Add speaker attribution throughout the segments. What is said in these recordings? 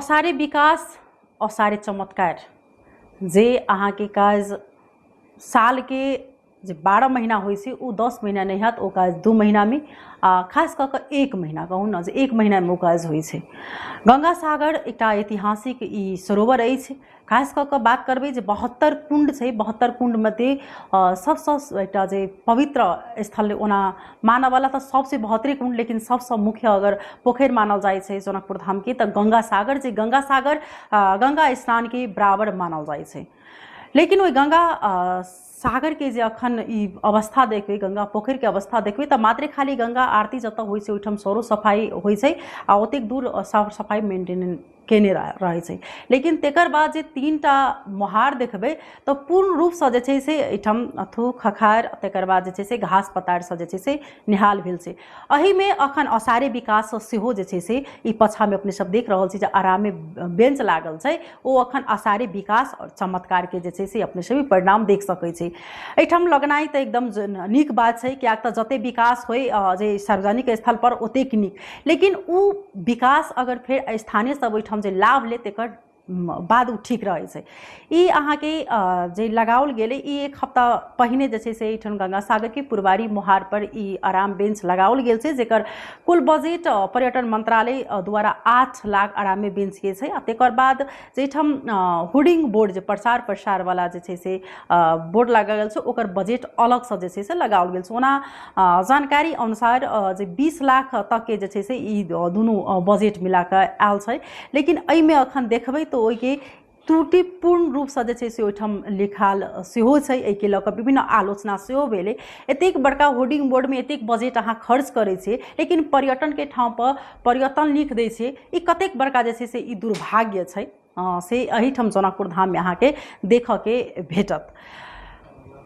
Speaker 1: असारे विकास असारे चमत्कार जे अहाँके काज सालके जे 12 महीना होइ छै ओ 10 महीना नहि हैत, ओ काज 2 महीनामे आ खास कऽ कऽ 1 महीना कहू ने जे 1 महीनामे ओ काज होइ छै। गंगा सागर एकटा ऐतिहासिक ई सरोवर अछि। खास कऽ कऽ बात करबै जे 72 कुण्ड छै, 72 कुण्डमध्ये सबसँ एकटा जे पवित्र स्थल ओना मानऽवला तऽ सबसँ 72 कुण्ड, लेकिन सबसँ मुख्य अगर पोखरि मानल जाइ छै जनकपुर धामके तऽ गंगा सागर, जे गंगा सागर गंगा स्नानके बराबर मानल जाइ छै। लेकिन ओहि गंगा सागरके जे अखन ई अवस्था देखबै, गंगा पोखरिके अवस्था देखबै तऽ मात्रे खाली गंगा आरती जतऽ होइ छै ओहिठाम सरो सफाइ होइ छै आ ओतेक दूर साफ सफाइ मेंटेन केने रहै छै। लेकिन तकर बाद जे 3टा मोहार देखबै तऽ पूर्ण रूपसँ जे छै से एहिठाम थूक खखार, तकर बाद जे छै से घास पतारसँ जे छै से निहाल भेल छै। एहिमे अखन असारे विकास सेहो जे छै से ई पाछाँमे अपने सब देख रहल छी जे आरामे बेंच लागल छै, ओ अखन असारे विकास आओर चमत्कारके जे छै से अपने सब परिणाम देख सकै छी। एहिठाम लगनाइ तऽ एकदम नीक बात छै, किएक तऽ जतेक विकास होइ जे सार्वजनिक स्थलपर ओतेक नीक, लेकिन ओ विकास अगर फेर स्थानीय सब ओहिठाम जे लाभ लेत तकर बाद ओ ठीक रहै छै। ई अहाँके जे लगाओल गेलै ई 1 हफ्ता पहिने जे छै से एहिठाम गंगा सागरके पुरवारी मोहार पर ई आराम बेंच लगाओल गेल छै, जेकर कुल बजट पर्यटन मंत्रालय द्वारा 8 लाख आरामे बेंचके छै। आ तकर बाद जाहिठाम होर्डिंग बोर्ड जे प्रचार प्रसारवला जे छै से बोर्ड लगाओल गेल छै ओकर बजट अलगसँ जे छै से लगाओल गेल छै। ओना जानकारी अनुसार जे 20 लाख तकके जे छै से ई दुनू बजट मिलाकऽ आयल छै, लेकिन एहिमे अखन देखबै तऽ ओहिके त्रुटिपूर्ण रूपसँ जे छै से ओहिठाम लिखायल सेहो छै। एहिके लऽ कऽ विभिन्न आलोचना सेहो भेलै। एतेक बड़का होर्डिंग बोर्डमे एतेक बजट अहाँ खर्च करै छियै, लेकिन पर्यटनके ठामपर पर्यटन लिख दै छियै, ई कतेक बड़का जे छै से ई दुर्भाग्य छै, से एहिठाम जनकपुर धाममे अहाँके देखऽके भेटत।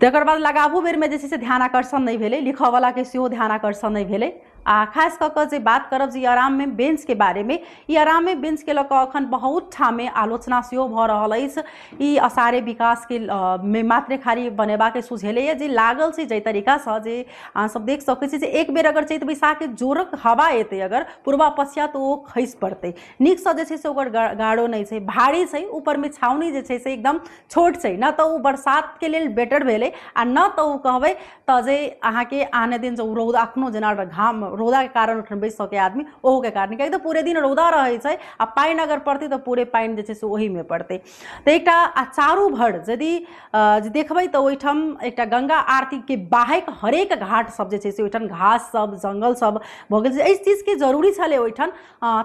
Speaker 1: तकर बाद लगाबो बेरमे जे छै से ध्यान आकर्षण नहि भेलै, लिखऽवलाके सेहो ध्यान आकर्षण नहि भेलै। आ खास कऽ कऽ जे बात करब जे ई आराममे बेंचके बारेमे, ई आराममे बेंचके लऽ कऽ अखन बहुत ठाममे आलोचना सेहो भऽ रहल अछि। ई असारे विकासके मे मात्रे खाली बनेबाके सुझेलैए जे लागल छै जाहि तरीकासँ जे अहाँ सब देख सकै छी जे एक बेर अगर चैत बैसाखके जोरक हवा एतै अगर पूर्वा पछिया तऽ ओ खसि पड़तै। नीकसँ जे छै से ओकर गाड़ो नहि छै, भारी छै, ऊपरमे छाउनी जे छै से एकदम छोट छै, न तऽ ओ बरसातके लेल बेटर भेलै आ न तऽ ओ कहबै तऽ जे अहाँके आने दिन जे रौदा अखनो जेना घाम रौदाके कारण ओहिठाम बैसि सकैए आदमी ओहोके कारण, किएकि तऽ पूरे दिन रौदा रहै छै आ पानि अगर पड़तै तऽ पूरे पानि जे छै से ओहीमे पड़तै। तऽ एकटा आ चारू भर यदि जे देखबै तऽ ओहिठाम एकटा गंगा आरतीके बाहैक हरेक घाट सब जे छै से ओहिठाम घास सब जङ्गल सब भऽ गेल छै। एहि चीजके जरूरी छलै ओहिठाम,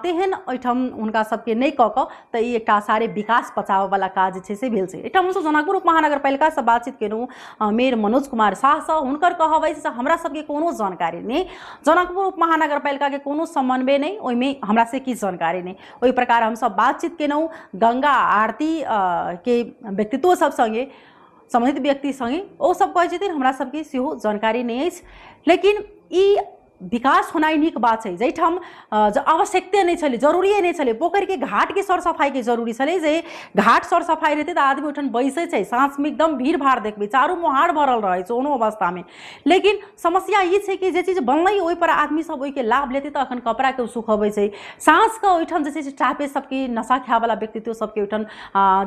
Speaker 1: तेहन ओहिठाम हुनका सबके नहि कऽ कऽ तऽ ई एकटा सारे विकास पचाबऽवला काज जे छै से भेल छै। एहिठाम हमसब जनकपुर उपमहानगरपालिकासँ बातचीत केलहुँ मेयर मनोज कुमार साहसँ, हुनकर कहब अछि जे हमरा सबके कोनो जानकारी नहि, जनकपुर उपमहानगरपालिकाके कोनो समन्वय नहि, ओहिमे हमरा से किछु जानकारी नहि। ओहि प्रकार हमसब बातचीत केलहुँ गंगा आरती के व्यक्तित्व सब सङ्गे, सम्बन्धित व्यक्ति सङ्गे, ओ सब कहै छथिन हमरा सबके सेहो जानकारी नहि अछि। लेकिन ई विकास होनाइ नीक बात छै, जाहिठाम आवश्यकते नहि छलै, जरूरिए नहि छलै, पोखरिके घाटके सर सफाइके जरूरी छलै, जे घाट सर सफाइ रहतै तऽ आदमी ओहिठाम बैसै छै, साँझमे एकदम भीड़ भाड़ देखबै, चारू मोहार भरल रहै छै ओहनो अवस्थामे। लेकिन समस्या ई छै कि जे चीज बनलै ओहिपर आदमी सब ओहिके लाभ लेतै तऽ अखन कपड़ाके ओ सुखबै छै, साँझके ओहिठाम जे छै से टापे सबके नशा खायवला व्यक्तित्व सबके ओहिठाम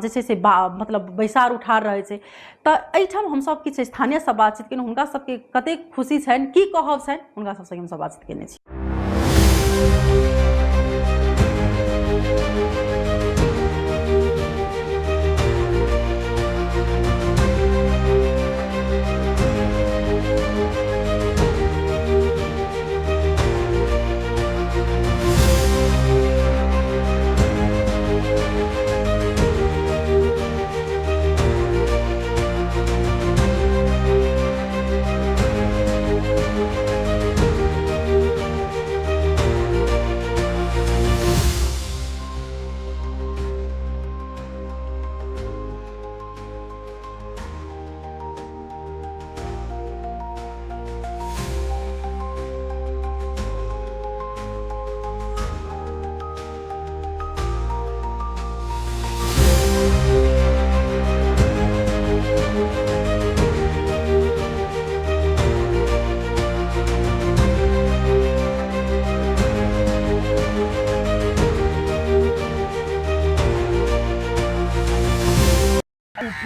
Speaker 1: जे छै से मतलब बैसार उठार रहै छै। तऽ एहिठाम हमसब किछु स्थानीयसँ बातचीत केलहुँ, हुनका सबके कतेक खुशी छनि, की कहब छनि, हुनका सबसँ हमसब बातचीत केने छी।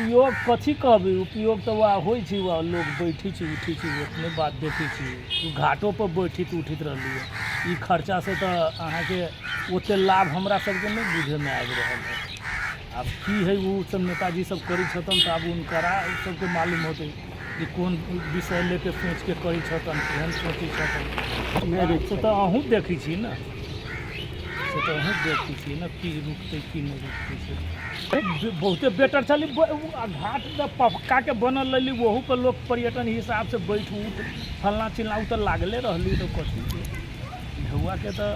Speaker 2: उपयोग कथी कहबै, उपयोग तऽ वएह होइ छै, वएह लोक बैठै छै उठै छै, ओतने बात देखै छी। घाटोपर बैठैत उठैत रहलियै, ई खर्चासँ तऽ अहाँके ओते लाभ हमरा सबके नहि बुझैमे आबि रहल है। आब की है, ओ सब नेताजी सब करै छथिन तऽ आब हुनकरा सबके मालूम होतै कि कोन विषय लेके सोचिके करै छथिन, केहन सोचै छथिन। से तऽ अहूँ देखै छी ने, से तऽ अहूँ देखै छी ने की रुकतै की नहि रुकतै। से बहुते बेटर छलै। घाट तऽ पक्काके बनल रहलै, ओहूपर लोक पर्यटन हिसाबसँ बैठ उठ फल्लाँ चिल्लाँ ओ तऽ लागले रहलै। तऽ कथी ढौआके तऽ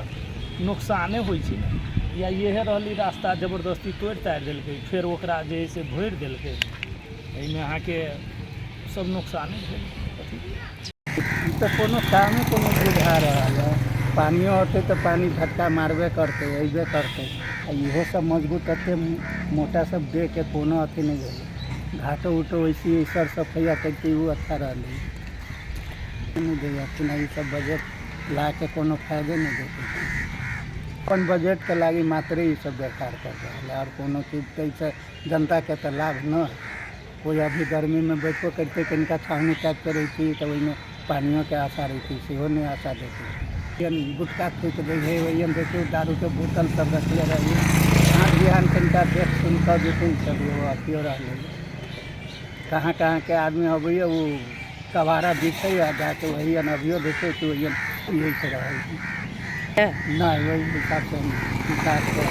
Speaker 2: नोकसाने होइ छै ने। या इएह रहलै रास्ता जबरदस्ती तोड़ि ताड़ि देलकै, फेर ओकरा जे हइ से भरि देलकै, एहिमे अहाँके सब नोकसाने भेल। कथी
Speaker 3: ई तऽ कोनो कामे कोनो बुझा रहल है। पानियो होतै तऽ पानि झटका मारबे करतै, अयबे करतै। आ इहो सब मजबूत एते मोटा सब दे के कोनो अथी नहि भेलै। घाटो उटो वैसे ही सर सफैया करते ओ अच्छा रहलै नहि दै हथिन। ई सब बजट ला के कोनो फायदे नहि देते। अपन बजटके लागी मात्रे ई सब बेकार कर रहल है, आओर कोनो चीज ताहिसँ जनताके तऽ लाभ न है कोइ। अभी गर्मीमे बैठबो करितै, कनिका छाहनि टाइपके रहितै तऽ ओहिमे पानियोके आशा रहितै, सेहो नहि आशा देतै। गुटखा थूकि दै हइ ओहिमे, देखियौ दारूके बोतल सब रखले रहै। साँझ बिहान कनिका देख सुनि कऽ जेतै तब एगो अथियो रहलै। कहाँ कहाँके आदमी अबैए, ओ कबाड़ा बिछैए आ जाके वही अभियो देखै छी ओहि पियैत रहै। नहि, ओहि हिसाबसँ विकासके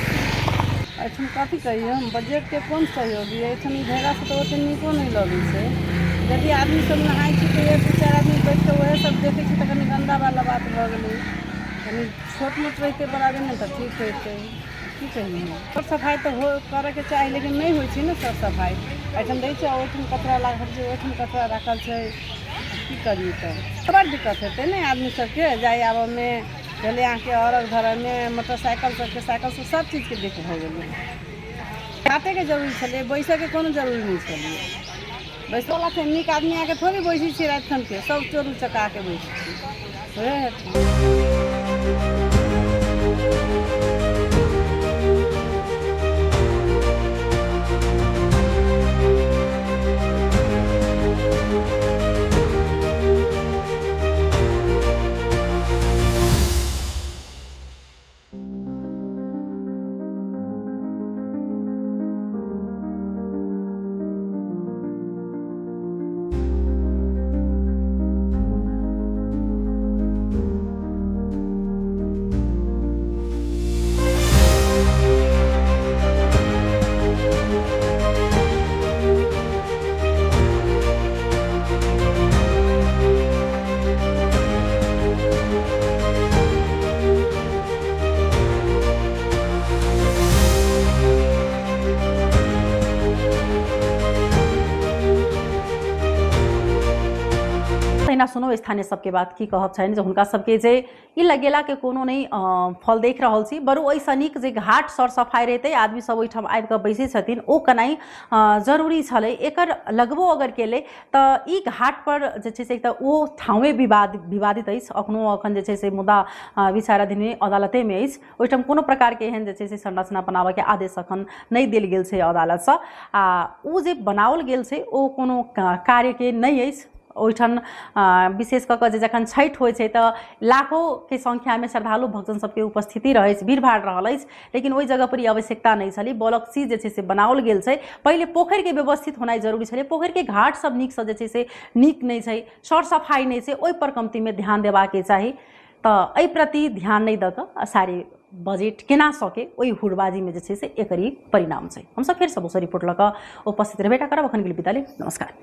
Speaker 4: एहिठाम कथी कहियै हम, बजटके कोन सहयोग? एहिठाम भेलासँ तऽ ओतेक नीको नहि लगै छै। यदि आदमी सब नहाइ छै तऽ एक दू चारि आदमी बैठ कऽ उएह सब देखै छै, तऽ कनि गन्दावला बात भऽ गेलै। कनि छोट मोट रहितै बराबर ने तऽ ठीक रहितै। की कहियै हम, सर सफाइ तऽ हो करऽके चाही, लेकिन नहि होइ छै ने सर सफाइ। एहिठाम दै छै, ओहिठाम कचरा राखल छै, ओहिठाम कचरा राखल छै। की करियै तऽ बड़ दिक्कत हेतै ने आदमी सबके जाय आबऽमे। भेलै अहाँके अर्घ धरऽमे, मोटरसाइकिल सबके, साइकिल सब, सब चीजके दिक्कत भऽ गेलै। काटैके जरूरी छलै, बैसऽके कोनो जरूरी नहि छलै। बैसऽवला छै नीक आदमी आके थोड़े बैसै छै राति खनके, सब चोर उचक्का आके बैसै छै, थोड़े हेतै।
Speaker 1: तहिना सुनू स्थानीय सबके बात की कहब छनि जे हुनका सबके जे ई लगेलाके कोनो नहि फल देख रहल छी, बरु ओहिसँ नीक जे घाट सर सफाइ रहितै, आदमी सब ओहिठाम आबि कऽ बैसै छथिन, ओ केनाइ जरूरी छलै। एकर लगबो अगर केलै तऽ ई घाट पर जे छै से एक तऽ ओ ठाँवे विवादित अछि, अखनो अखन जे छै से मुद्दा विचाराधीन अदालतेमे अछि। ओहिठाम कोनो प्रकारके एहन जे छै से संरचना बनाबऽके आदेश अखन नहि देल गेल छै अदालतसँ, आ ओ जे बनाओल गेल छै ओ कोनो कार्यके नहि अछि। ओहिठाम विशेष कऽ कऽ जे जखन छठि होइ छै तऽ लाखोके संख्यामे श्रद्धालु भक्तजन सबके उपस्थिति रहै छै, भीड़भाड़ रहल अछि, लेकिन ओहि जगहपर ई आवश्यकता नहि छलै। बॉलक चीज जे छै से बनाओल गेल छै। पहिले पोखरिके व्यवस्थित होनाइ जरूरी छलै। पोखरिके घाट सब नीकसँ जे छै से नीक नहि छै, सर सफाइ नहि छै, ओहिपर कमतीमे ध्यान देबाके चाही। तऽ एहि प्रति ध्यान नहि दऽ कऽ सारे बजट केना सके ओहि हुड़बाजीमे जे छै से एकर ई परिणाम छै। हमसब फेरसँ दोसर रिपोर्ट लऽ कऽ उपस्थित रहबे टा करब। अखन गेल विदा। नमस्कार।